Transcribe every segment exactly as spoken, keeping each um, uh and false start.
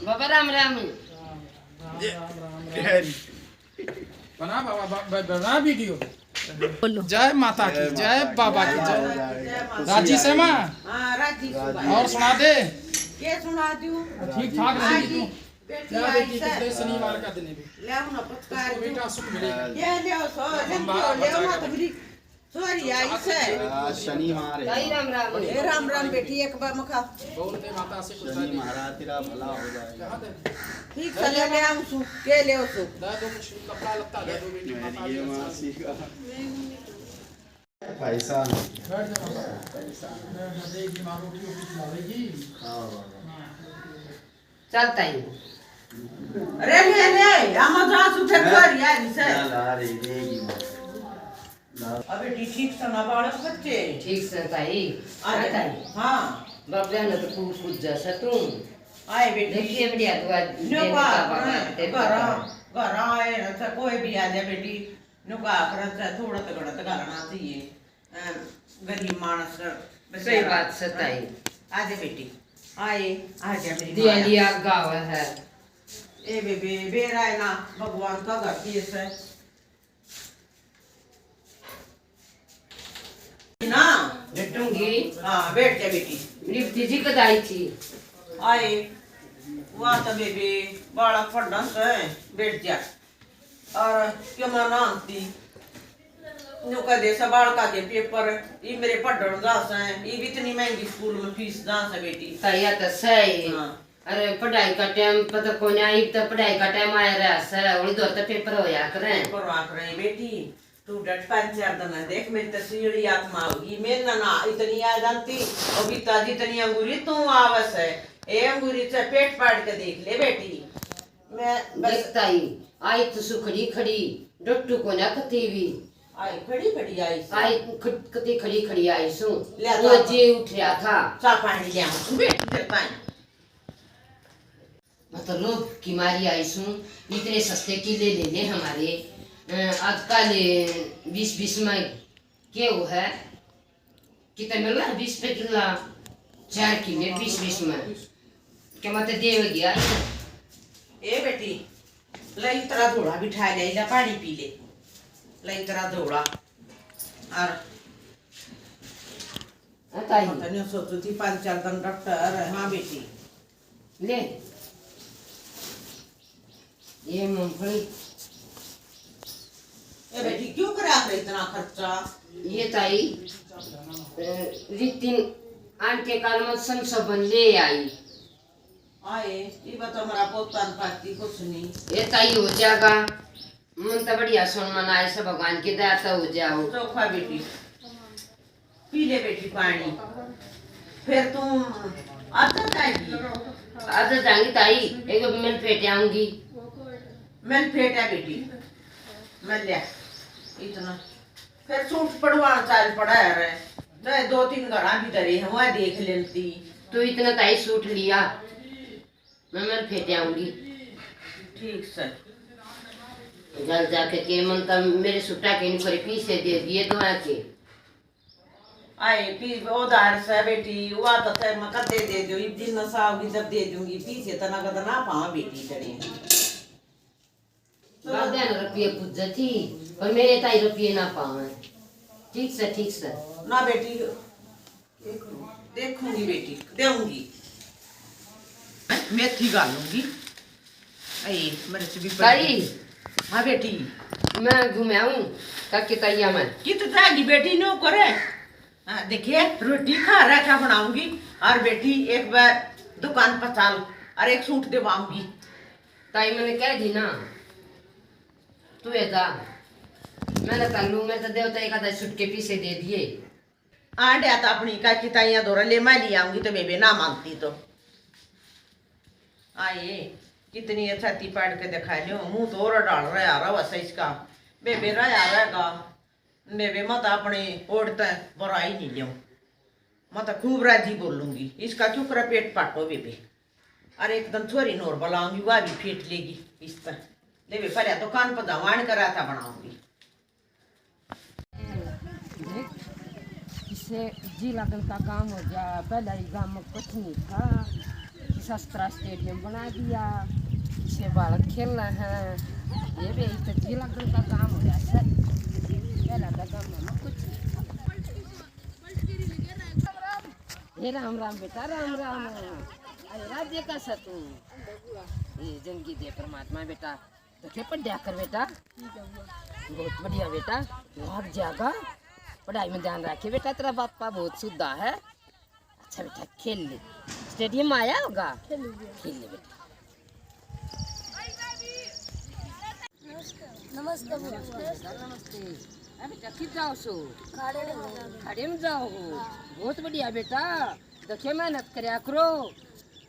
बाबा राम राम। बना बाबा, बा-, बा-, बना वीडियो। बोलो। जय माता की, जय बाबा की, जय। राजी से माँ? हाँ, राजी से। और सुना दे। के सुना दूँ? ठीक ठाक रहेगी तू। बेटी क्या आई बेटी से। पिछले शनिवार का दिन है भी। ले आओ ना, पचकार उसको बेटा सुख मिलेगा। ये ले आओ, सो, ले आओ, ले आओ ना, तो मेरी छोरी आई से। आज शनिवार है। ताई राम राम। ए राम राम बेटी, एक बार मखा। बोल दे माता से कुछ शनि महाराज तेरा भला हो जाएगा। ठीक से ले, ले आऊं सु, के ले सु। दे दो कुछ कपड़ा लत्ता दे दो बेटी माता ये मासी का। पैसा। हाँ, हाँ, हाँ। चलता ही। अरे ले ले, हम जा सु फिर घर यार इसे। ला रे, देगी माँ। अबे ठीक, ठीक से ना बालक बच्चे। ठीक से ताई। आ हाँ ताई। हाँ। बाबा ने तो खूब पूजा से तू। आए बेटी। देखिए बढ़िया दुआ न्यो देने का का बाबा हाँ, तेरे घर को। आ, घर आए ना तो कोई भी आ जाए बेटी, न्यो का आखरत से थोड़ा तो घड़ा तो घालना चाहिए। अ, गरीब मानस सही बेचारा। बात से ताई। आ जा बेटी, आए, आ जा मेरी दिया माया। लिया गावा है। ए बेबे, बेरा है ना, भगवान का घर भी ऐसा है। ना। बैठूंगी। हाँ, बैठ जा बेटी। मेरी भतीजी कद आई थी? आए, वहाँ तो बेबे, बालक पढ़ना से, बैठ जा। और क्यों मैं ना आती? न्यू कह दे, सब बालका के पेपर, ये मेरे पढ़न जा से, ये भी इतनी महंगी स्कूल में फीस जा से बेटी। ताई, या तो सही। हाँ। अरे, पढ़ाई का टाइम पता कोनी, इब तो पढ़ाई का टाइम आया रहा से, उड़ी दौर तो पेपर होया करे। पेपर होया करे बेटी, तू डट पाँच चार दिन देख, मेरी तो सीढ़ी आत्मा होगी, मेरे ना, ना इतनी आ जाती, और बीता जितनी अंगूरी तू आवस है, ए अंगूरी से पेट पाड़ के देख ले बेटी। मैं बस देख ताई, आई तो सु खड़ी खड़ी, डट्टू को ना कती भी। आई खड़ी खड़ी आई सु। आई ख-, कती खड़ी खड़ी आई सु। ले वो तो जे उठ रहा था। चा पानी ले आऊं, तू बैठ इधर ताई। मैं तो लोभ की मारी आई सु, इतने सस्ते किले ले ले हमारे। अ, आजकल बीस बीस में के वो है? कितने मिल रहा है? बीस पे किला, चार किले, बीस बीस में। क्या मत देव गया? ए बेटी, ले इतरा धोला बिठा ले, इला पानी पी ले। ले इतरा धोला। और हाँ ताई। पता नहीं सोचू थी पाँच चार दिन डॉक्टर, हाँ बेटी। ले, ये मूंगफली। ए बेटी, क्यों करा कर इतना खर्चा? ये ताई, अ, रितिन आंटी काल में संशोधन ले आई। आए, ये बता हमारा पोता न पाती कुछ नहीं। ये ताई हो जाएगा। मन तो बढ़िया सुन मन आए से भगवान की दया तो हो जाओ। चोखा बेटी। पी ले बेटी पानी। फिर तू आज जाएगी? आज जाऊंगी ताई, एक मिल फेट आऊंगी। मिल फेट है बेटी, मिल लिया इतना। फिर सूट पड़वा चाल पड़ा है रे, चाहे दो तीन घरा भी धरे हैं, वह देख लेती। तू इतना ताई सूट लिया, मैं मिल फेट आऊंगी। ठीक से। जल जाके के मन तो मेरे सूटा के नहीं पड़े, पीछे दे दिए दो आके। आए पी उधार से बेटी, वा तो थे मैं कदे दे दो, इब दिन नशा होगी जब दे दूंगी, पीछे तना कद ना पावा बेटी तने। बाबा ने रुपये पूजे थी, पर मेरे ताई रुपये ना पावे। ठीक से, ठीक से। ना बेटी, देखूंगी बेटी, देऊंगी। मेथी घालूंगी। आई, मिर्च भी पड़ी। ताई। हाँ बेटी। मैं घूम आऊं, काकी ताइया में। कित जाएगी बेटी, नो करे। हाँ, देखिए, रोटी खा रहा क्या बनाऊंगी, और बेटी एक बार दुकान पर चाल, और एक सूट दिवाऊंगी। ताई मैंने कह दी ना, तू ये जा, मैंने कर लूं, मैं तो देवता एक आधा छुटके पीछे दे दिए। आंड्या तो अपनी काकी ताइया दौरा ले मैं ले आऊंगी, तो बेबे ना मानती तो। आए, कितनी ये छाती पाड़ के दिखा लियो, मुंह तो और डाल रहा रहा वैसे इसका। बेबे रहा रहेगा, बेबे मैं तो अपने ओढ़ ते बुरा ही नहीं लियो। मैं तो खूब राजी बोलूंगी, इसका क्यों करे पेट पाटो बेबे। अरे एक दिन छोरी नोर बुलाऊंगी, वह भी फेट लेगी इस पर। ले बे, पहले दुकान पर जावान करा था बनाऊंगी। देख, इससे जी लगन का काम हो गया। पहले ही गांव में कुछ नहीं था, इस सस्ता स्टेडियम बना दिया, इसे बालक खेलना है। ये भी एक तो जी लगन का काम हो गया सर। पहला तो काम में कुछ। हे राम राम बेटा, राम राम। अरे राज्य का सा तू? ये जिंदगी दे परमात्मा बेटा, तो के पढ़ कर बेटा? बहुत बढ़िया बेटा, भाग जाएगा। पढ़ाई में ध्यान रखे बेटा, तेरा पापा बहुत सुधा है। अच्छा बेटा, खेल ले। स्टेडियम में आया होगा? खेल ले बेटा। नमस्ते। ए बेटा, कित जाओ सो? खाड़े में जाओ हो। बहुत बढ़िया बेटा, देखिए मेहनत करया करो,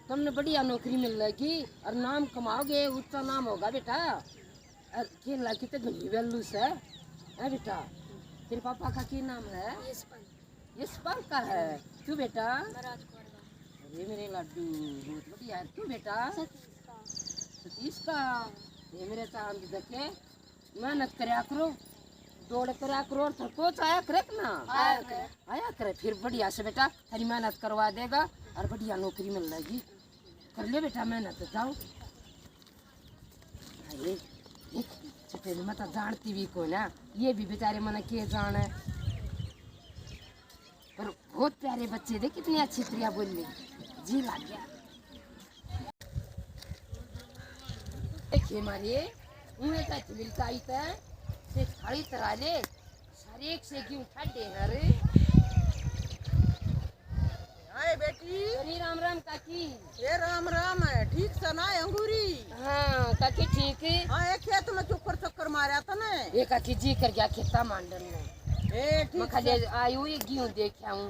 तुमने बढ़िया नौकरी मिल जाएगी और नाम कमाओगे, ऊंचा नाम होगा बेटा। और खेलना की तो घनी value से है बेटा। तेरे पापा का क्या नाम है? यशपाल। यशपाल का है। तू बेटा? मैं राजकुमार का। अरे मेरे लाडू, बहुत बढ़िया है। तू बेटा? सतीश का। सतीश का। ये मेरे चांद देखे, मेहनत करया करो, दौड़ करया करो, और थको आया करे कि ना? आया करे। आया करे, फिर बढ़िया से बेटा थारी मेहनत करवा देगा और बढ़िया नौकरी मिल जाएगी। कर ले बेटा मेहनत, जाओ। अरे, देख, छुटेल में तो जानती भी कोई ना, ये भी बेचारे मने के जाने। पर बहुत प्यारे बच्चे थे, कितनी अच्छी तरिया बोली, जी लग गया। देखिए मारिए, उन्हें का मिलता ही था, से थाली तरा ले, सारे एक से क्यों ठाडे हैं रे? हाय बेटी। अरे राम राम काकी। ए राम राम है, ठीक से ना अंगूरी? हाँ काकी ठीक है। हाँ, एक खेत में चुक्कर चक्कर मारा था ना। ये काकी जी कर गया खेता मांडन में। ए ठीक मैं खाली से। आई हुई गेहूं देख आऊं।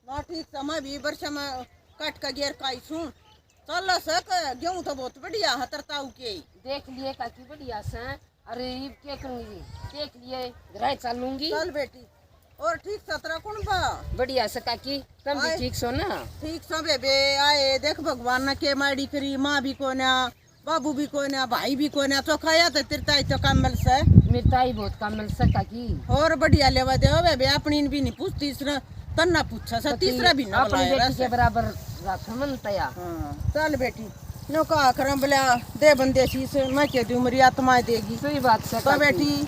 ना ठीक से, मैं भी बरसा में काट का गेर काई सूं। चल सक, गेहूं तो बहुत बढ़िया है तरताऊ के। देख लिए काकी बढ़िया से। अरे इब के करूंगी, देख लिए, घराए चलूंगी। चल बेटी, और ठीक सतरा कौन बा? बढ़िया से काकी, तुम भी आए। ठीक सो ना? ठीक सो बेबे, आए देख भगवान ने के माड़ी करी, माँ भी कोन्या, बाबू भी कोन्या, भाई भी कोन्या, चोखा या तो तेरे ताई तो काम मिल से। मेरे ताई बहुत काम मिल से काकी। और बढ़िया लेवा देवा बेबे, अपनी भी नहीं पूछती, इसने तन्ना पूछा सा, तो तीसरा भी ना अपनी बुलाया बेटी के बराबर रख मन तया। हाँ, चल बेटी। नो का करम बल्या दे बंदे शीश, मैं कह दूं मेरी आत्मा देगी। सही बात से तो काकी। बेटी,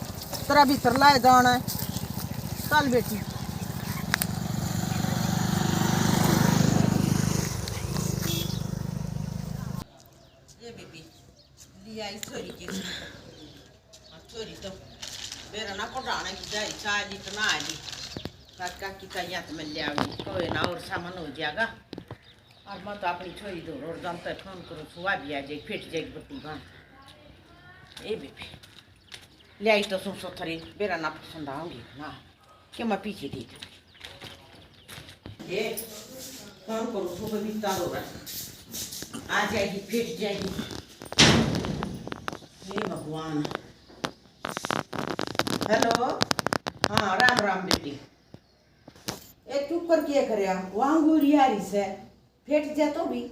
तेरा भीतर लाए जाना है। चल बेटी। ये बेबी, लिया इस छोरी के। और छोरी तो बेरा ना पढ़ाने की जाए, चाली तो ना आली। काका की का याद में ले आऊंगी, कोई ना और सामान हो जाएगा। और मैं तो अपनी छोरी दो रोड जाम पे फोन करूँ, सुबह भी आ जाए, फिट जाए बट्टी बांध। ए बेबी, ले आई तो सुन सो थरी, बेरा ना पसंद आऊंगी ना, कि मैं पीछे दे दूंगी। ए, फोन करूँ, सुबह भी तारो रहा, आ जाएगी, फिट जाएगी। हे भगवान। हेलो, हाँ, राम राम बेटी। ए, तू कर के करया? वांगू रिया रही से, फेट जा तो भी।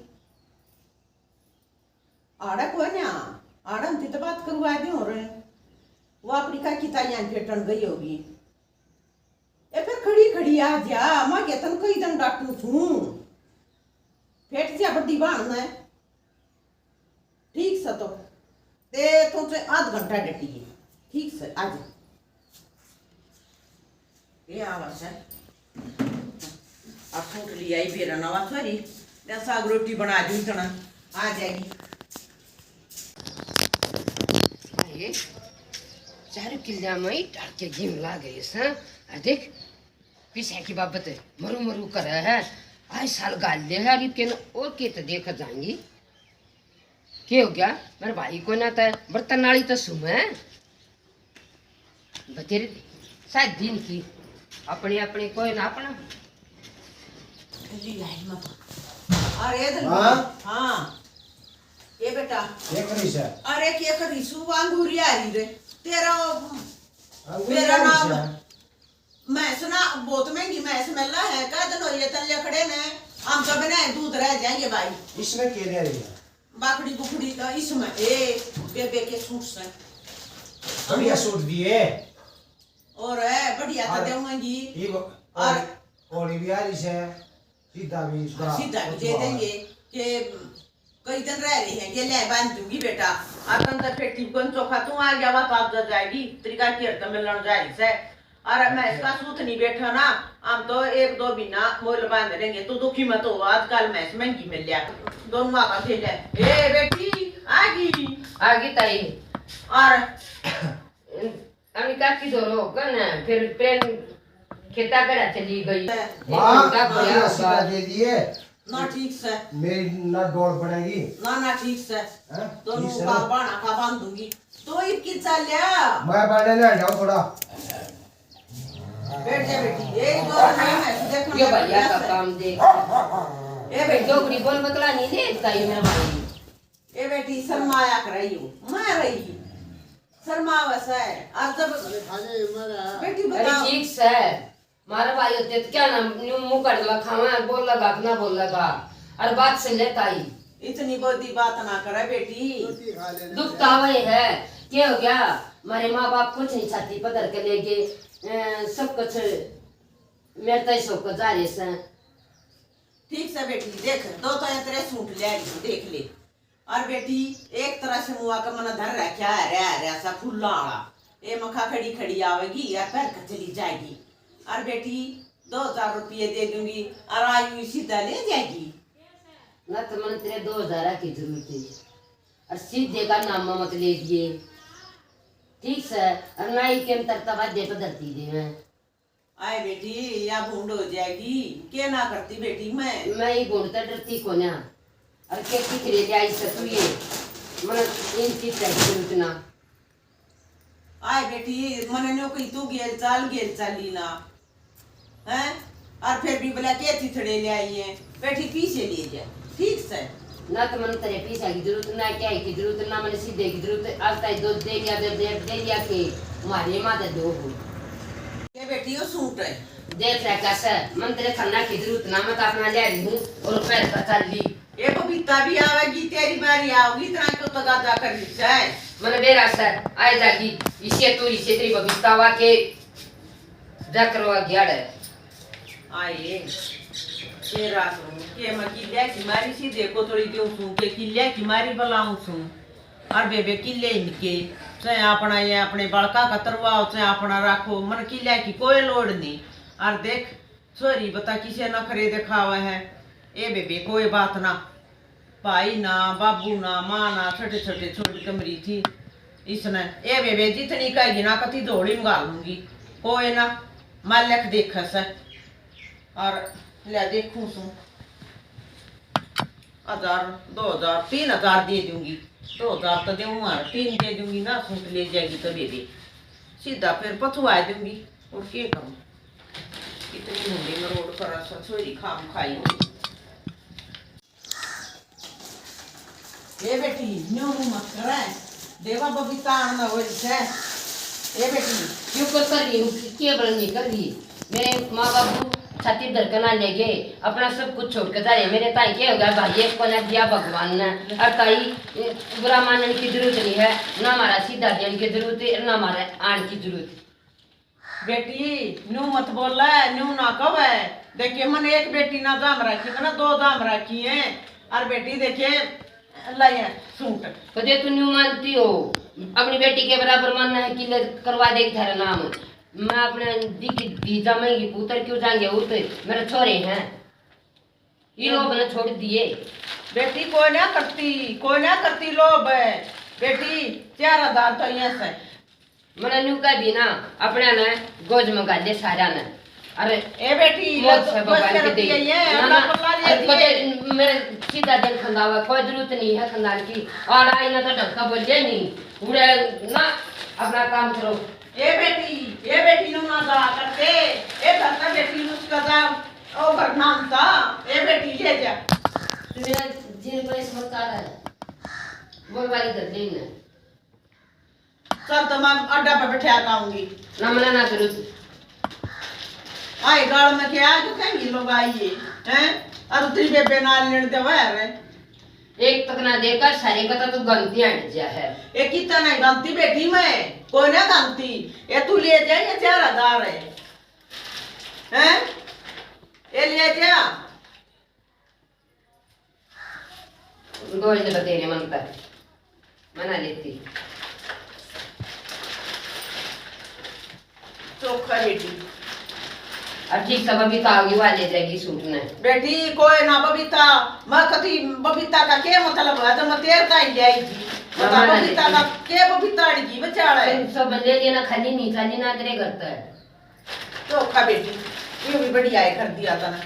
आड़ा कोई ना, आड़ा हम तो बात करवा दी हो रहे। वो अपनी काकी ताइयां फेटन गई होगी। ए, फिर खड़ी खड़ी आ जा, मैं के तन कई दिन डाटू छू। फेट जा बड्डी बाण ने। ठीक से तो। ते तो से आध घंटा डटी है। ठीक से, आ जा। ये आवा से। अब सूट लिया ही बेरा नवा, सॉरी। मैं साग रोटी बना दी इतना। आ जाएगी। अरे, चार किल्ला में ही डाल के गेहूं ला गए सा। आ देख, पीछे की बाबत मरू मरू करे है। आए साल गाल ले है, अरे के न, और के तो देख जाएंगी। के हो गया? मेरे भाई को ना तो बर्तन नाली तो सुम है। बतेरे शायद दिन की अपनी अपनी कोई ना अपना। अरे यार मत। अरे दल-, हाँ? हाँ। ये बेटा। ये करी से? अरे के करी सु वांगू रिया रही रे। तेरा वो, अंगूरी मेरा आ रही नाम से? मैं सुना, बहुत महंगी भैंस मिल रहा है, कह दिन हो ये तल्ले खड़े ने, हम तो बिना दूध रह जाएंगे भाई। इसमें के दे रही है? बाकड़ी बुकड़ी का इसमें, ए, बेबे के सूट से। बढ़िया सूट दिए। और है, बढ़िया तो और देवांगी। ये वो, और और, और ये भी आ रही से, सीधा भी इसका सीधा भी दे देंगे कि कोई दिन रह रही है, ये ले बांध दूंगी बेटा। और तन तो फिर टिपकन चोखा तू आ गया, बात आप जा जाएगी, तेरी काकी हर तो मिलण जा रही से। और मैं इसका सूत नहीं बैठा ना, हम तो एक दो महीना मोल बांध लेंगे। तू दुखी मत हो, आजकल मैं महंगी मिल लिया, दोनों आगा दे ले। ए बेटी, आ गई। आ गई ताई। और अभी काकी दो रो कन, फिर प्रेम खेता करा चली गई। माँ, उनका भैया मेरा सिक्का दे दिए। ना ठीक से। मेरी ना डोल पड़ेगी। ना, ना ठीक से। हैं? दोनों ठीक से का ना? बाणा का बांधूंगी। तो इतनी चाल्या। मैं बांधे ना जाऊँ थोड़ा। बैठ जा बेटी। ए, दो नहीं है, देखो ये ना, भैया का कैसे? काम देख। ए बेटी। डोगरी बोल बकला नहीं ने इतना ही मेरा भाई। ए बेटी, शर्माया कर रही हूँ। मैं रही। शर्मावस है। और जब अरे खाने मारा। बेटी अरे बताओ। ठीक से। मारा भाई होते तो क्या ना न्यू मुंह कर लगा, खावा बोल लगा, अपना बोल लगा। और बात सुन ले ताई। इतनी बोदी बात ना करे बेटी। रोटी खा ले। दुख तो वही है। क्या हो गया? मारे माँ बाप कुछ नहीं छाती पकड़ के ले गए। अ, सब कुछ मेरे ताई सब कुछ जा रहे से। ठीक से बेटी, देख, दो तो तेरे सूट ले आई, देख ले। और बेटी, एक तरह से मुआ के मने धर रखा है, रह, रह सा फूला आला। ए मखा खड़ी खड़ी आवेगी या पहन के चली जाएगी। और बेटी, दो हजार रुपये दे दूंगी और आयु सीधा ले जाएगी। ना तो मने तेरे दो हजार की जरूरत है, और सीधे का नाम मत ले दिए, ठीक से, और ना ही के अंतर तवा दे तो धरती दे मैं। आए बेटी, या भूंड हो जाएगी। के ना करती बेटी मैं? मैं ये भूंड तो डरती कोन्या। और के किथरे ले आई से तू ये? मन इन चीज का जरूरत ना। आए बेटी, मन न्यो कही तू गेल चाल, गेल चाली ना। हैं? और फिर भी बोला के चिथड़े ले आई है। बेटी पीछे ले जा। ठीक से। ना तो मन तेरे पीछा की जरूरत, ना क्या की जरूरत, ना मन सीधे की जरूरत। आज ताई दो दे लिया, दे, दे, दे लिया के मारे माते दो हो। ये बेटी, यो सूट है। देख रहा कैसे, मन तेरे थरना की जरूरत ना, मैं तो अपना ले रही हूँ और पैर का चल ली। ये बबीता भी आवेगी, तेरी बारी आओगी, इतना क्यों तगादा कर लिया है? मन बेरा से आए जागी, इसे तू, इसे तेरी बबीता वा के जा करवा ग्याड़ है। आए, तेरा सूं, के मैं किल्या की मारी सी, देखो थोड़ी क्यों सूं, के किल्या की मारी बुलाऊं सूं। और बेबे किले इनके, चाहे अपना ये अपने बालका का तरवाओ, चाहे अपना राखो, मन किल्या की कोई लोड़ नहीं। और देख, छोरी बता किसे नखरे दिखावे है। ए बेबे, कोई बात ना, भाई ना, बाबू ना, माँ ना, छोटे छोटे छोरी कमरी थी इसने। ए बेबे, जितनी कहेगी ना, कति धोली में घालूंगी, कोई ना, मालिक देखे से। और ले देखूं सूं, हजार, दो हजार, तीन हजार दे दूंगी। दो हजार तो देऊँ, और तीन दे दूंगी ना, सूट ले जाएगी तो दे दे, सीधा फिर पथुआ दूंगी। और के करूँ, इतनी मुंडी में रोड पर छोरी खाम खाई। ए बेटी, न्यू मुंह मत करे। देवा बबीता आन ना होल से। ए बेटी। क्यों कर कर रही हूँ? के बल नहीं कर रही? मेरे माँ बाबू छाती धर के ना ले गए, अपना सब कुछ छोड़ के जा रहे। मेरे ताई के हो गया भाई, एक कोना दिया भगवान ने। और ताई, बुरा मानने की जरूरत नहीं है, ना हमारा सीधा देने की जरूरत है, ना हमारे आन की जरूरत। बेटी, न्यू मत बोले, न्यू ना कहे। देखिए, मन एक बेटी ना जाम रखी, ना दो जाम रखी है। और बेटी देखिए, लाइए सूट। कदे तू न्यू मानती हो, अपनी बेटी के बराबर मानना है, किले करवा देगी थारा नाम। मैं अपने दी की दी जामेगी पुत्र क्यों जाएंगे, वो तो मेरे छोरे हैं। ये लोग ने छोड़ दिए। बेटी, कोई ना करती, कोई ना करती लोभ। बेटी, चार हजार तो ये से। मने न्यू कह दी ना, अपने ने गोज में गाले सारा ने। अरे ए बेटी, मौत से भगवान के दे। ना, ना, अरे पता, मैं सीधा दिल खंदा हुआ, कोई जरूरत नहीं है खानदान की। और आई ना तो ढंग का बोलिए नहीं। उड़े ना, अपना काम करो। ए बेटी, ए बेटी नु ना जा करते, ए घर का बेटी नु उसका जा, ओ घर नाम था, ए बेटी ले जा। मेरा जिन पर इस मत कर है। बोल वाली कर दे इन्हें। चल तो मैं अड्डा पे बैठा आऊंगी। ना मना ना करो तू। आए गाल में क्या जो कहेंगी लोग आइए, हैं? और तेरी बेबे नाल लेने दे वह रे। एक तक ना देकर सारे का तो तू गलती हट जा है। ए कितना नहीं गलती बेटी मैं, कोई ना गलती। ए तू ले जा, ये चार हजार है। हैं? ए ले जा। दो ही बतेरे मन पर मना लेती। चोखा बेटी। अब ठीक से बबीता आओगी, वा ले जाएगी सूट ने। बेटी, कोई ना बबीता, मैं कती बबीता का के मतलब है, तो मैं तेर का ही ले आई थी। बता, बबीता का के, बबीता अड़गी बेचारा है। सब, सब ले लेना, खाली नहीं, खाली ना तेरे घर तक। चोखा बेटी, ये भी बढ़िया है, कर दिया था ना।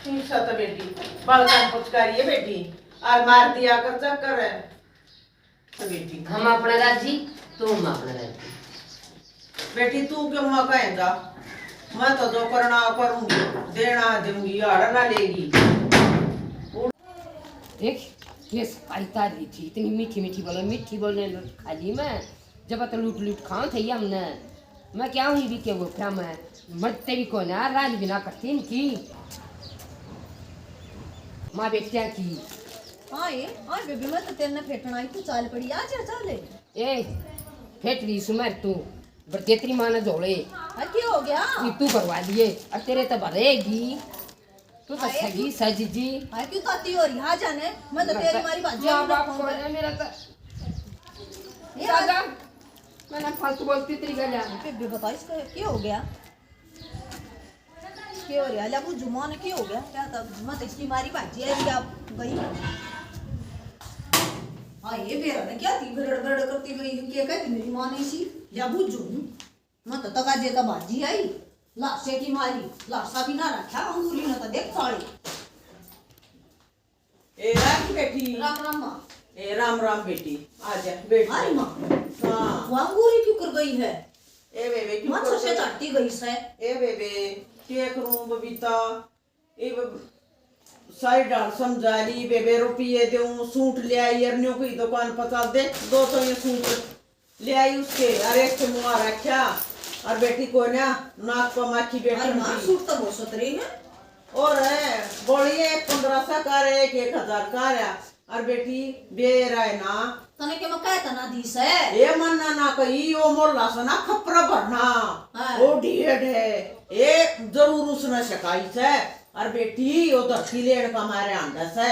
ठीक सा तो बेटी, बालका पुचकारी है बेटी, और मार दिया कर चक्कर है। बेटी। हम अपना राजी, तू हम अपना राजी। बेटी, तू क्यों माँ कहेगा? मैं तो जो करना करूंगी, देना दूंगी, आड़ा ना लेगी। देख, ये सफाई तारी थी, इतनी मीठी मीठी बोले, मीठी बोलने खाली में, जब तो लूट लूट खाओ थे हमने। मैं क्या हुई भी के वो क्या मैं मरते भी कोने, राज भी ना करती इनकी। माँ बेटिया की। हाँ, ये, हाँ, बेबी, मैं तो तेरे ने फेटण आई, तू चाल पड़ी, आ जा, चाल। ए, फेट रही सुमर तू, बरते तेरी माँ ने झोले। हाँ, क्या हो गया? ये तू भरवा लिए, और तेरे तो भरेगी। तू तो हाय, सगी क्यों? सजी जी। हाय, क्यों ताती हो रही? हाँ जाने, मैं तो मैं तेरी तो मारी भाजी माँ अभी बाप रखूंगा। को है मेरा तो। ये दादा, मैंने फालतू बोलती तेरी गल्या। बेबे, बता इसका क्या हो गया? क्या हो रहा है? ले बुझू माँ ने क्या हो गया? क्या था? मैं तो इसकी मारी भाजी है, क्या गई? हाँ, ये बेरा ने क्या थी, बरड़ बरड़ करती गई, क्या कहती मेरी माँ ने इसी? ले बुझू। मैं तो तकाजे का भाजी आई, लाशे की मारी, लाशा भी ना रखा, अंगूरी ना तो देख साली। ए, राम की बेटी। राम राम माँ। ए, राम राम बेटी, आ जा, बैठ। अरे माँ, हाँ। वो अंगूरी क्यों कर गई है? ए बेबे, क्यों माँ कर छोटे गई? चाटती गई से। ए बेबे, क्या करूं बबीता, इब सारी ढाल समझा ली, बेबे रुपये दूं, सूट ले आई, अरनियों की दुकान पचा दे, दो तो ये सूट ले आई उसके, अरे एक मुआ रखा, और बेटी को ना नाक पर माखी बैठन अरे माँ, दी। सूट तो बहुत सतरे हैं। और है, बोलिए एक पन्द्रह सौ का रे, एक एक हजार का रे, और बेटी बेरा है ना। तने के मैं कहता ना दी से। ए मन्ना ना कही, ओ मोला से ना खपरा भरना। हाँ। ओ डियड है। ए जरूर उसने सिखाई से। और बेटी, ओ धरती लेण का मारे आंदा से।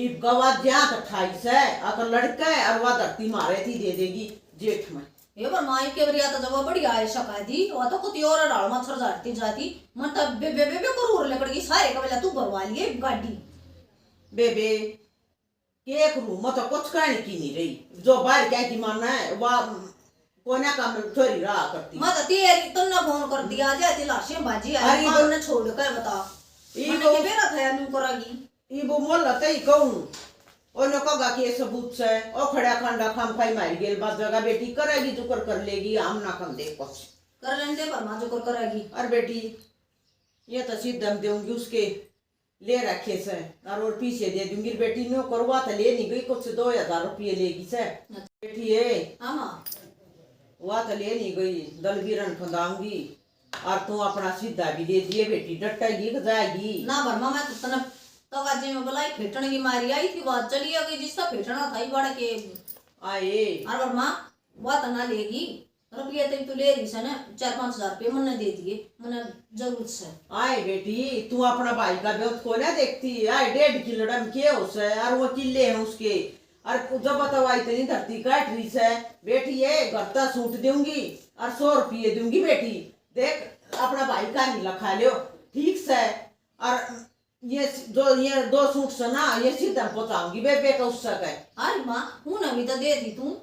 इब गवा ज्यां तो ठाई से, अक लड़का है, और वा धरती मारे थी दे देगी जेठ में। ये पर माई के बरिया तो जब बढ़िया है सका दी, वा तो कुछ और डाल मच्छर झाड़ती जाती। मन तब बे, बे, बे, बे करूर लकड़ की सारे कबला तू भरवा लिए गाड़ी। बेबे, के करूं, मैं तो कुछ कहने की नहीं रही। जो बाहर क्या की मानना है, वा कोन्या काम छोरी रहा करती। मैं तो तेरी तन्ने फोन कर दिया, जे ती लाशें बाजी आई, अरे काम तो ने छोड़ के बता। ई मैंने वो के बेरा था नू करागी। ई वो मोहल्ला ते ही कहूं। ओ नो कगा के सबूत से, ओ खड़ा खांडा खाम खाई मारी गेल, बात जगह बेटी करेगी, जुकर कर लेगी, हम ना कम देख कुछ। कर लेने दे, पर माँ जुकर करेगी। अरे बेटी, ये तो सीधा हम देऊंगी उसके। ले रखे से, और, और पीछे दे दूंगी। बेटी न्यू करवा तो ले नहीं गई, कुछ दो हजार रुपये लेगी से। अच्छा। बेटी है। हाँ, माँ। वा तो ले नहीं गई, दलबीरन खंदाऊंगी। और तू अपना सीधा भी दे दिए बेटी, डटेगी कि जाएगी? ना भरमा, मैं तो तने तगाजे में बुलाई फेटन की मारी आई थी, बात चली गई, जिसका फेटना था ही बड़ के। आए। और भरमा, वा तो ना लेगी। रुपये तो तू ले रही से ना, चार पाँच हजार रुपये मन्ने दे दिए, मन्ने जरूरत से। आए बेटी, तू अपना भाई का ब्योत को ना देखती, आए डेढ़ किलो डम के हो से, और वो किले हैं उसके, और जब बतावा इतनी धरती काट रही से, बेटी ये घर ता सूट दूंगी और सौ रुपये दूंगी बेटी, देख अपना भाई का नहीं लखा लियो, ठीक से, और ये स-, जो ये दो सूट सना, ये सीधा पहुंचाऊंगी बेबे का उससे कह। अरे माँ, हूं ना भी तो दे दी तू।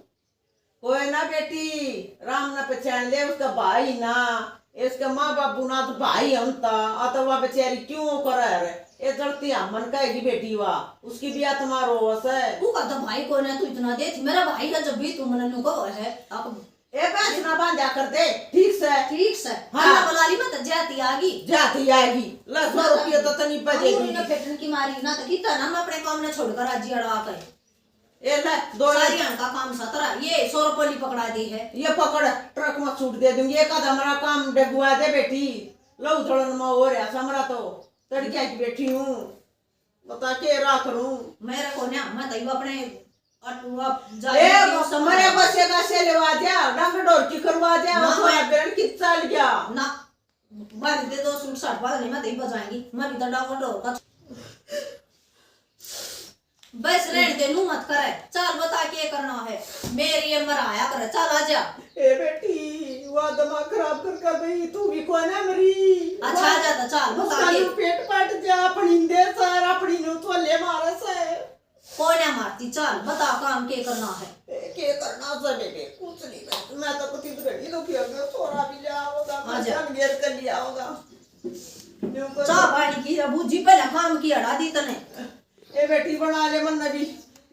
कोई ना बेटी, राम ना पहचान ले, उसका भाई ना, इसके माँ बाबू ना तो भाई हम ता, आ तो वा बेचारी क्यों करे रे? ये जलती हम मन कहेगी बेटी वा, उसकी भी आत्मा रोवस है। तू का तो भाई कोई ना, तू इतना दे, मेरा भाई है जब भी तू मने नुको है। आप ए, बहस ना बांधा कर दे, ठीक से? ठीक से। हाँ। खाना बुला ली, मैं तो जाती आगी। जाती आगी। ला, सौ रुपये तो तनी बजेगी। ना फेटन की मारी, ना तो कितना ना मैं अपने काम ने छोड़कर राजी अड़ा कर। ए ले, दो सारी हन का काम सतरा, ये सौ रुपये ली पकड़ा दी है। ये पकड़, ट्रक में छूट दे दूंगी। एक आधा हमारा काम डगुआ दे बेटी, लहू जलन में हो रहा समरा तो, तड़किया की बैठी हूँ। बता के राख रूं। मेरे को ना, मैं तई अपने अटुआ जा ए, मेरे बसे का से लेवा जा, डंग डोर की करवा जा, ना, थोड़ा मैं बेरन की चल गया। ना, बाहर दे दो सूट साट पा ले, मैं तई बजाएंगी। मैं भी तो डंग डोर का। बस रहने दे, नू मत करे। चल बता के करना है। मेरी ये मराया कर, चल आजा। ए बेटी, वा दिमाग खराब करके गई, तू भी कोना मरी। अच्छा, आ जा तो चल, बता उसका के। न्यू पेट पाट जा, अपनी दे सर, अपनी न्यू थोले मारे से। कोना मारती, चल बता काम के करना है। ए, के करना से बेबे, कुछ नहीं, मैं, मैं तो कुछ घड़ी दुखी हो गया, छोरा भी ले आओगा, आ जा। बच्चा भी घेर कर लिया होगा। न्यू कर। चाह पानी की रे बूजी, पहले काम की हटा दी तने। ए बेटी, बना ले, मन्ने भी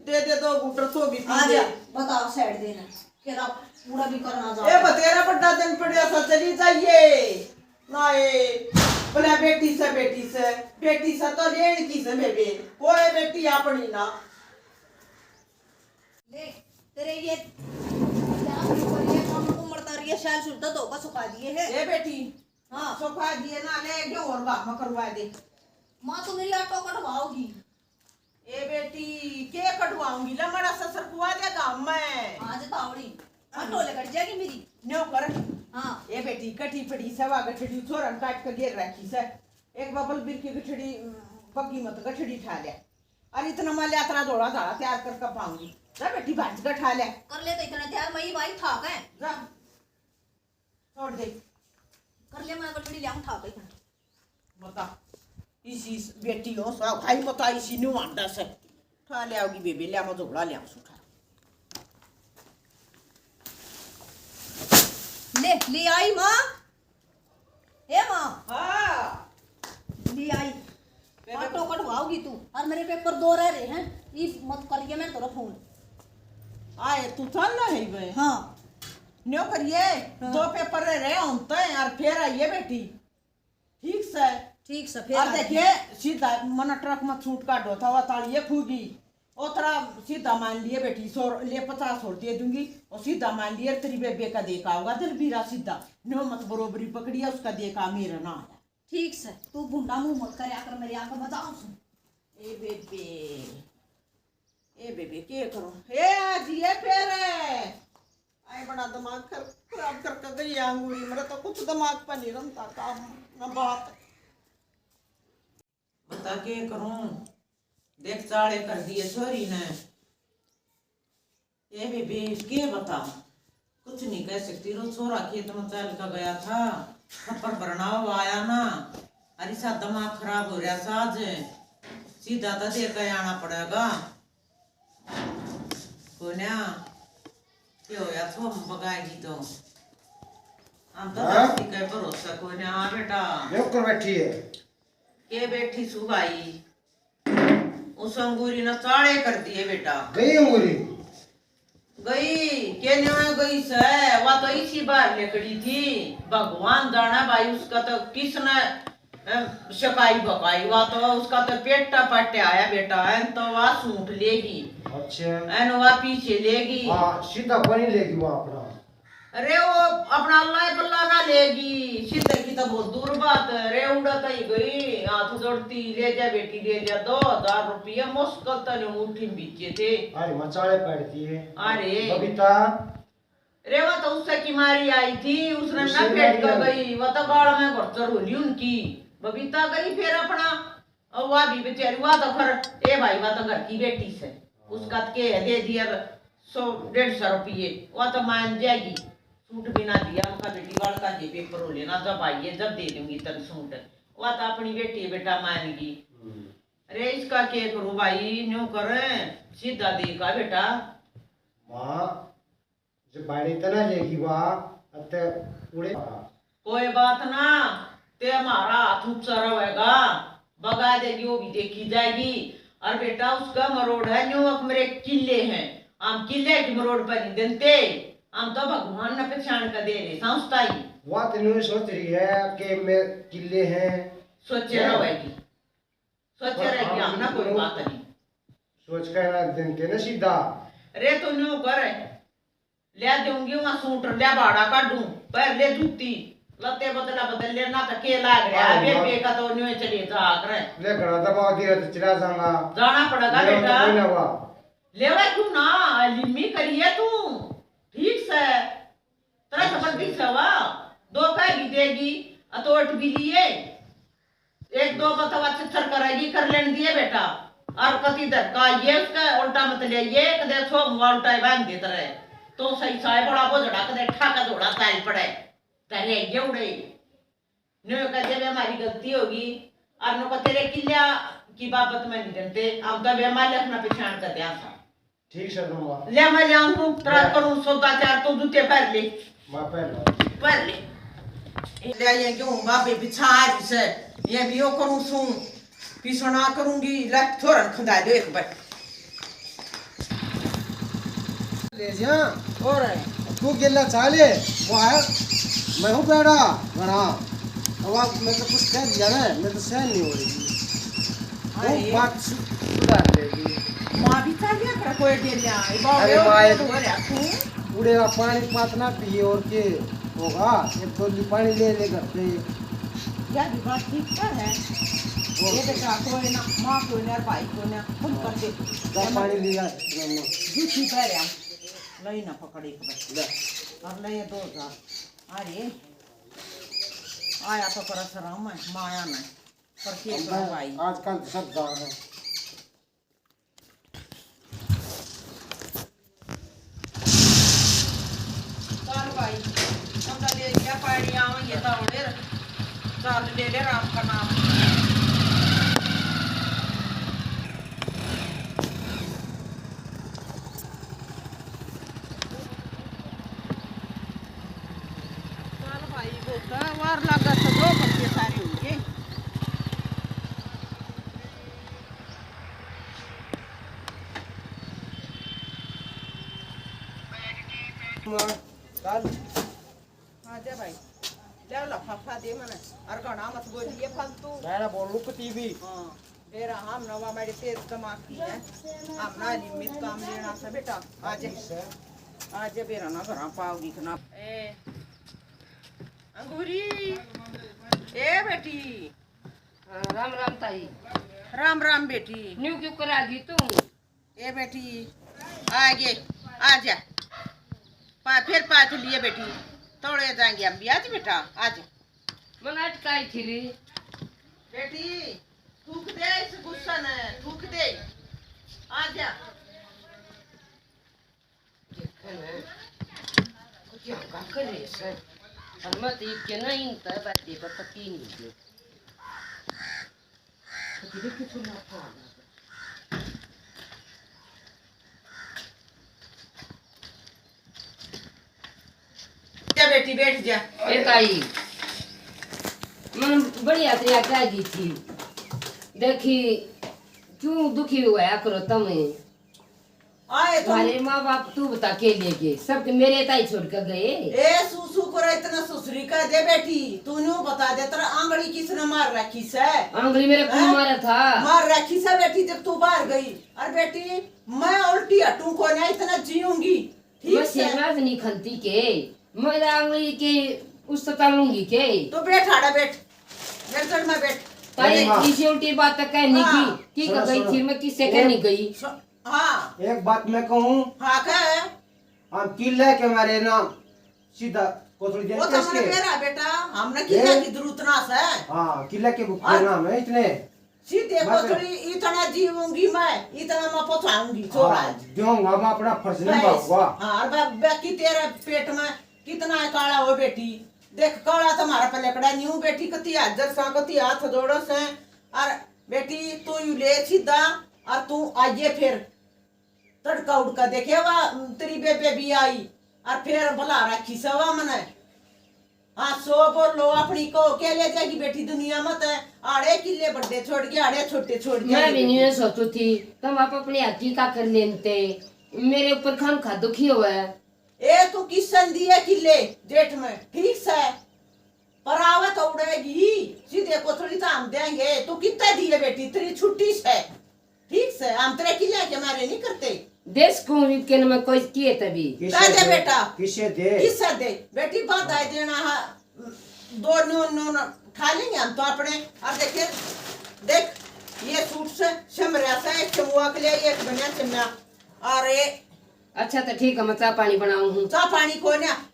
दे दे दो घूंट, सो भी पी आ ले। जा, बता, साइड देना। तेरा पूरा भी करना जा। ए, बतेरा बड़ा दिन पड़या सा, चली जाइए। ना ए, बोला बेटी से, बेटी से, बेटी से तो लेन की से बेबे। कोई बेटी अपनी ना। ले, तेरे ये क्या ऊपर ये काम को मरता रही है, शाल सुलटा धोकर सुखा दिए है। ए बेटी, हाँ। सुखा दिए ना, ले, गेहूं और बाप में करवा दे। माँ, तू मेरी आटो कटवाओगी। ए बेटी, के कटवाऊंगी? ले, मड़ा ससर कुआ दे गाम में। आज तावड़ी। हाँ। टोले कट जाएगी मेरी। न्यो कर। हाँ। ए बेटी, कटी पड़ी सवा गठड़ी छोरन काट के घेर रखी से। एक बबल बीर की गठड़ी, बग्गी मत गठड़ी ठा ले। अरे इतना मैं यात्रा धोला धाला तैयार करके पाऊंगी। जा बेटी, भाज के ठा ले। कर ले तो इतना तैयार, मैं ही भाई ठाक है। जा। छोड़ दे। कर ले, मैं गठड़ी ले आऊं ठा के। बता, इसी बेटी हो सा भाई, बता, इसी न्यू आंडा से ठा ले आओगी बेबे, ले आओ, झोला ले आओ, सुठा। ले, ले आई माँ। ए माँ। हाँ। ले आई। पेपर आटो कटवाओगी तू। और मेरे पेपर दो रह रहे हैं, इस मत करिए मैं तेरा फोन। आए, तू चल ना है बे। हाँ। न्यो करिए, हाँ। दो पेपर रह रहे होते हैं यार, फिर आइए बेटी। ठीक से। ठीक से, फिर और आइए। देखिए, सीधा मना ट्रक में छूट काटो था, वह तालिए खूगी। ओ तेरा सीधा मान लिए बेटी, सौ ले, पचास और दे दूंगी। और सीधा मान लिए, तेरी बेबे का देखा होगा दिलबीरा सीधा। न्यो मत बरोबरी पकड़िया, उसका देखा मेरा ना आया। ठीक से, तू भुंडा मुंह मत करया कर, मेरी आंख बचाओ सुन। ए बेबे, ए बेबे, के करूं? ए, आज ये फेर है। आए बड़ा दिमाग खर-, खराब करके गई है अंगूरी। मेरा तो कुछ दिमाग पर नहीं रमता काम, ना बात। बता के करूं? देख, चाले कर दिए छोरी ने। ए बेबे, के बता, कुछ नहीं कह सकती। रो छोरा खेत में चल के गया था, खप्पर भरना वो आया ना, अरे सा दिमाग खराब हो रहा सा आज, सीधा तो दे के आना पड़ेगा। कोन्या, के होया, थोम बगाएगी तो। हम तो हाँ? धरती का भरोसा कोन्या। हाँ बेटा। ये ऊपर बैठी है। के बैठी सु भाई? उस अंगूरी ने चाले कर दिए बेटा। गई अंगूरी? गई, के न्यों गई सै? वा तो इसी बार लिकड़ी थी। भगवान जाने भाई, उसका तो किसने अ, शकाई बकाई, वा तो उसका तो पेटा पाटे आया बेटा, एन तो वा सूट लेगी। अच्छा। एन वा पीछे लेगी। हाँ, सीधा कोनी लेगी वा अपना। अरे वो अपना अल्लाह पल्ला ना लेगी, सीधे की तो बहुत दूर बात है। रे उड़ा तो ही गई, हाथ जोड़ती, ले जा बेटी, ले जा, दो हजार रुपये मुश्किल तने मुट्ठी में बीचे थे। अरे, मचाले पड़ती है। अरे। बबीता, रे, वो तो उससे की मारी आई थी, उसने उससे ना पेट मारी का आई। गई, वो तो गाल में घुड़चर होली उनकी। बबीता गई फिर अपना, और वा भी बेचारी, वा तो घर, ए भाई, वा तो घर की बेटी से, उसका तो के है, दे दिया सौ डेढ़ सौ रुपये, वा तो मान जाएगी। सूट भी ना दिया, उनका बेटी वाल का जे पेपर हो लेना, जब आइए, जब दे दूंगी तन सूट। वा तो अपनी बेटी है, बेटा मान गई। हम्म। अरे, इसका के करूं भाई, न्यू कर, सीधा देखा बेटा। माँ, जब बाड़ी तना लेगी वा, अते उड़े। कोई बात ना, ते हमारा हाथ ऊंचा रहेगा, बगा देगी, वो भी देखी जाएगी। और बेटा, उसका मरोड़ है, न्यू अक मेरे किले हैं, हम किले की मरोड़ पर नहीं देते, हम तो भगवान ने पहचान कर दे रहे संस्था ही। वा तो न्यू सोच रही है कि मैं किले हैं। सोचे हैं। रहेगी, सोचे पर रहेगी, हम हम ना कोई तो बात नहीं। सोच कर ना देते ना सीधा। रे, तो न्यू कर, ले दूंगी वहां सूट, ले भाड़ा काढूं, पहन ले जूती, लत्ते बदला बदल ले, ना तो के लाग रहा है, हाँ, बेबे का तो न्यू चले जा करे। ले घड़ा दबा दिया तो चला जाऊंगा। जाना पड़ेगा मेरा तो बेटा। कोई ना हुआ। लेवा क्यों ना, लिम्मी करिए तू, ठीक से, तेरा खबर ठीक से हुआ, दो कह भी देगी, अतोट भी लिए, एक दो बतवा छच्छर करेगी, कर लेने दिए बेटा। और कति धक्का ये उसका उल्टा मत ले, ये कदे सो उल्टा ही बांध देता रहे। तो सही साय बड़ा बोझड़ा कदे ठाका झोला ताल पड़े। तेरे ये उड़े। न्यू कह दे, "हमारी गलती होगी।" और न्यू कह, "तेरे किल्या की बाबत में नहीं डरते, हम तो बे मालिक ना पहचान कर दिया था।" ठीक से दूंगा। ले, मैं ले आऊं, तेरा ले। करूं सौदा चार, तू जूते पहन ले। मैं पहन लूं। पहन ले। ले, ये क्यों बाबे बिछा रही से, ये भी यो करूं सूं, पिसना करूंगी, ले, थोड़ा खंदा दो एक बार। ले जा। और तू गेला चाले, वो है, मैं हूँ बेड़ा घना। अब आप, मैं तो कुछ कह दिया ना, मैं तो सहन नहीं हो रही। वो अरे। बात सु-, सुधार लेगी। माँ भी चाल दिया कर कोई गेला, ये बाबे अरे और माँ, ये हो रहा तू। बूढ़े का पानी पात ना पिए और के होगा, एक डोली पानी ले ले घर पे। या भी बात ठीक तो है। और ये बेटा कोई ना, माँ कोई ना, भाई कोई ना, हम कर दे। जा पानी लिया, मामा। जूती पहले आ। ले ना पकड़ एक बार। ले। और ले ये दो हजार। अरे। आया तो कर शर्म है, माया नहीं। पर के अब करो भाई। आजकल सब दान है। चल भाई, हम तो ले लिया पानी, आओ ये तो उड़े। चल ले ले राम का नाम। चल भाई, वो तो वार लगा तो दो बच्चे सारे होंगे। कल। हाँ, जा भाई, ले ला, फाफा दे मने, और घना मत बोलिए फालतू। मैं ना बोलूँ कि टीवी। हाँ, बेरा हम नवा मेरे तेज दिमाग की है, हम ना नियमित काम लेना से बेटा। आज, ठीक है। आज बेरा ना घरा पाओगी खाना। ए, अंगूरी, ए बेटी। हाँ, राम राम ताई। राम राम बेटी। न्यू क्यों करा गई तू? ए बेटी, आ गए, आ जा। पा, फिर पाछ लिए बेटी, तोड़े जाएंगे हम भी। आ जा बेटा, आ जा। मन अटकाई थी रे। बेटी, थूक दे इस गुस्सा ने, थूक दे। आ जा। देखे ना, कुछ हंगा कर रहे से। और मत इब के ना इन तय बातें पर पति नहीं दे। जा बेटी, बैठ जा। ए ताई, मन बढ़िया तरिया कह दी थी। देखी, क्यों दुखी हुआ करो तम? आए तो हमारे माँ बाप तू बता के ले गए, सब तो मेरे ताई छोड़ कर गए। ए, सू सू करो, इतना ससुरी कह दे बेटी, तू न्यू बता दे, तेरा आंगली किसने मार रखी से? आंगली मेरे खून हैं? मारा था। मार रखी से बेटी, जब तू बाहर गई। और बेटी, मैं उल्टी हटूं को ना, इतना जीऊंगी, ठीक मैं से? शहनाज नहीं खनती के, मैं आंगली के उस तलूंगी के। तो बैठ, आड़ा बैठ, मेरे सर में बैठ। ताई, अरे माँ। इसी उल्टी बात तो कहने की, हाँ। की सुनो, कर गई सुनो। थी, मैं किससे एक कहने गई? सु-, हाँ। एक बात मैं कहूँ। हाँ, कह। हम किले के मारे ना सीधा कोथली दे वो तो हमने के। मेरा बेटा, हमने किले ए? की जरूरत ना से। हाँ, किले के हाँ। नाम है इतने। सीधे बस। कोथली इतना जीऊंगी मैं, इतना मैं पहुंचाऊंगी छोरा। हाँ, दूंगा मैं, अपना फर्ज बस। निभाऊंगा। हाँ, और बा-, बाकी तेरे पेट में कितना है काला हो बेटी? देख, काला तुम्हारा पलकड़ा न्यू बेटी, कती हाजर सा, कती हाथ जोड़ो से। और बेटी, तू यू ले सीधा, और तू आइए फिर। तड़का उड़का देखे वा, तेरी बेबे भी आई, और फिर बुला रखी सवा मने। हाँ, सो बोलो अपनी को, के ले जाएगी बेटी दुनिया में? ते आड़े किले बड़े छोड़ गया, आड़े छोटे छोड़ गया। मैं भी नहीं सोचू थी, तुम आप अपने हाथी का कर लेते, मेरे ऊपर खाम खा दुखी हुआ है। ए, तू किसन दिए किले जेठ में, ठीक से, पर आवे तो उड़ेगी, सीधे कोथली तो हम देंगे। तू कितने दिए बेटी, तेरी छुट्टी से। ठीक से, हम तेरे किले के मारे नहीं करते। देश को भी के न मैं कोई किए तभी। किसे कह दे दे? बेटा। किसे दे? किसे दे? बेटी, बात आए देना है, दो नू, नू, नू खा लेंगे हम तो अपने। और देखिए, देख, ये सूट से सिमरिया से एक चमुआ के लिए एक बनिया चन्ना। और ये अच्छा, तो ठीक है, मैं चाय पानी बनाऊं हूँ। चाय पानी को ना,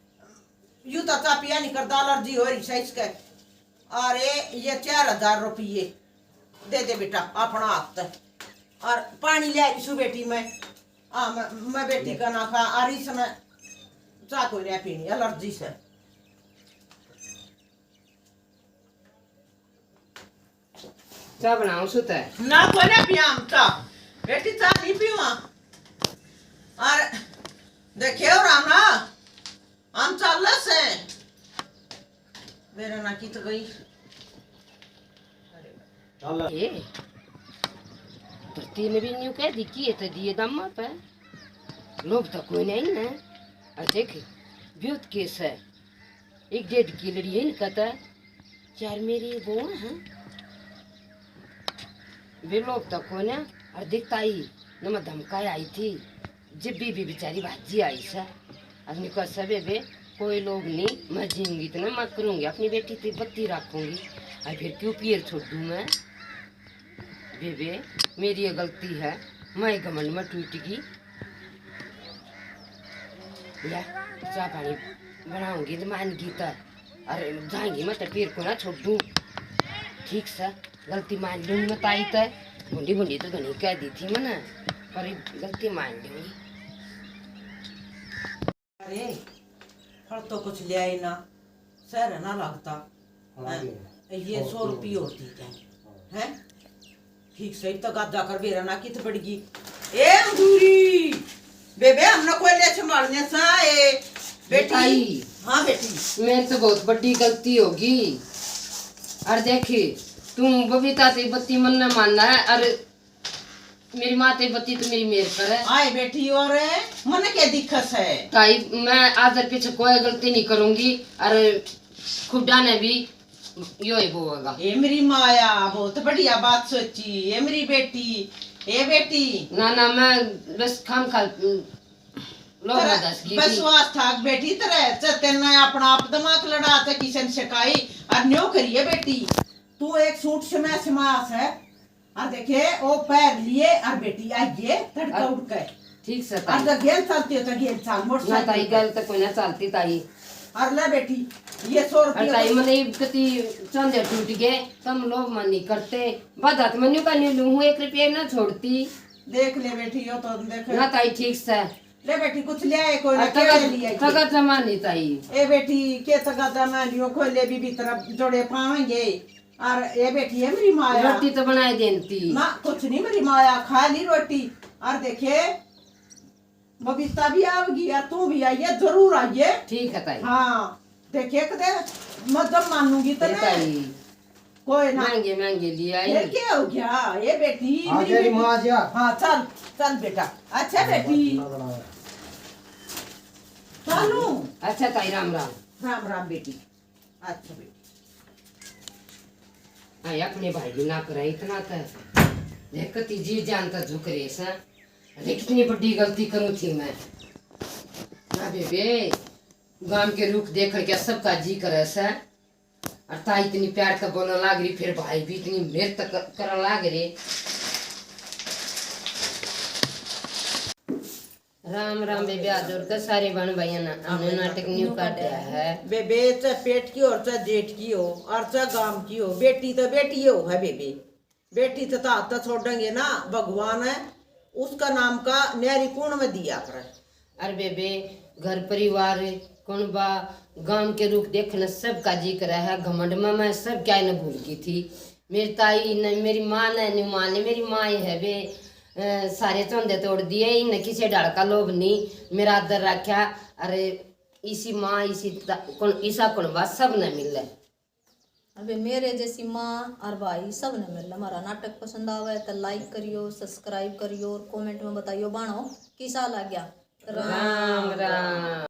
यू तो चाय पिया नहीं करता, एलर्जी हो रही है इसके। अरे, ये चार हजार रुपये दे दे बेटा, अपना हाथ। और पानी ले आई सु बेटी मैं। आ, मैं, मैं बेटी का ना खा, और इसने चाह कोई नहीं पीनी, एलर्जी से। चाह बनाऊं सु तै? ना, कोई ना पिया हम चाह। बेटी, चाह नहीं पीवा। और देखियो राम ना, हम चाल से। मेरा ना की तो गई। ए, धरती ने भी न्यू कह दी कि ये तो दिए दम पे। लोग तो कोई नहीं ना। आ देख, ब्योत केस है। एक डेढ़ की लड़ी है इनका तो। चार मेरी वो है। वे लोग तो कोई ना। और देखता ही न मैं धमकाया आई थी। जब भी, भी बेचारी भाजी आई से। और निको से बेबे, कोई लोग नहीं, मैं जीऊंगी तो ना मैं करूंगी, अपनी बेटी ती बत्ती रखूंगी। और फिर क्यों पीर छोड़ू मैं? बेबे, मेरी ये गलती है, मैं घमंड में टूट गई। ले, चाह पानी बनाऊंगी तो मान गई तो, अरे जाएंगी मैं तो पीर को ना छोड़ू। ठीक से, गलती मान लूंगी मैं ताई ते। भुंडी भुंडी तो घणी कह दी थी मैंने, पर गलती मान लूंगी। अरे, फल तो कुछ ले आए ना, शहर ना लगता। हाँ, हैं? ये सौ रुपये होती क्या? हैं? ठीक सही तो गादा कर बेरा ना कित पड़ गई। ए अंगूरी, बेबे, हमने कोयले संभालने सा, ए बेटी। ताई। हाँ बेटी। मेरी तो बहुत बड़ी गलती होगी। और देखी, तू बबीता ते बत्ती मन न मानना है, और मेरी माँ ते बत्ती तो मेरी मेर कर है। आए बेटी, और मने क्या दिक्कत है? ताई, मैं आज और पीछे कोई गलती नहीं करूंगी, और खुदा ने भी यो ही बोएगा। ए मेरी माया, बहुत बढ़िया बात सोची। ए मेरी बेटी, ए बेटी। ना, ना, मैं बस खाम खा, लोग तेरा में दस की थी। विश्वास था बेटी तेरे, च-, तेने अपना आप दिमाग लड़ा, ते किसन सिखाई, और न्यो करिए बेटी। तू एक सूट से मैं सिमा से, और देखे, ओ पैर लिए, और बेटी आई है, तड़का और उठ के। ठीक से और ताई। तो गेल चलती हो तो गेल चाल, ना मोटरसाइकिल ताई, पे। गेल तो कोई ना चलती ताई। और ले बेटी, ये सौ और रुपये ताई, को मैंने इब कती चांदे टूट गए, तुम लोग मन नहीं करते। बाधा तो मन्यू का नहीं लूं हूँ, एक रुपये ना छोड़ती। देख ले बेटी, यो तो देख। ना ताई, ठीक से। ले बेटी, कुछ ले आए, कोई ना, और क्या तगत, ले लिया? तगत जमा नहीं ताई। ए बेटी, के तगत जमा नहीं हो, खोले भी भीतर जोड़े पावेंगे। और ए बेटी है मेरी माया। रोटी तो बनाए देती। ना, कुछ नहीं मेरी माया, खा ली रोटी। और देखे, बबीता भी आओगी, और तू भी आइए, जरूर आइए। ठीक है ताई। हाँ, देखे कदे, मैं जब मानूंगी तो ये ना। ताई। कोई ना। महंगे, महंगे लिए आई। फिर क्या हो गया? ये बेटी, आ मेरी तेरी बेटी। माँ जा। हाँ, चल, चल बेटा। अच्छा बेटी। ना बनावे। चलू। अच्छा ताई, राम राम। राम राम बेटी। अच्छा बेटी। आए अपने भाई भी ना करे इतना तो। देख कती जी जान तो झुक रहे सा। अरे कितनी बड़ी गलती करूँ थी मैं। ना बेबे, गांव के रुख देख के सबका जी करे सा। और ताई इतनी प्यार तो बोलने लाग रही, फिर भाई भी इतनी मेहनत क-, करने लाग रहे। राम राम बेबे, हाथ जोड़ के सारे बहन भाइयों ने हमने नाटक न्यू काटा है। बेबे, चाहे पेट की हो, चाहे जेठ की हो, और चाहे गांव की हो, बेटी तो बेटी हो है बेबे। बेटी तो हाथ तो छोड़ेंगे ना, भगवान है, उसका नाम का न्यारी कौन में दिया करे। अरे बेबे, घर परिवार, कुणबा, गांव के रुख देखने सबका जी करे है। घमंड में मैं सब क्या ने भूल गई थी। मेरी ताई ने, मेरी माँ ने, न्यू माँ ने, मेरी माँ ही है बे, अ, सारे चौंदे तोड़ दिए, इन्हें किसी ढाल का लोभ नहीं, मेरा आदर रखा। अरे इसी माँ, इसी ता-, कुण, इसा कुणबा सब ने मिले। अबे मेरे जैसी माँ और भाई सब ने मिले। हमारा नाटक पसंद आवे तो like करियो, subscribe करियो और comment में बताइयो बाणो किसा लाग्या। राम राम।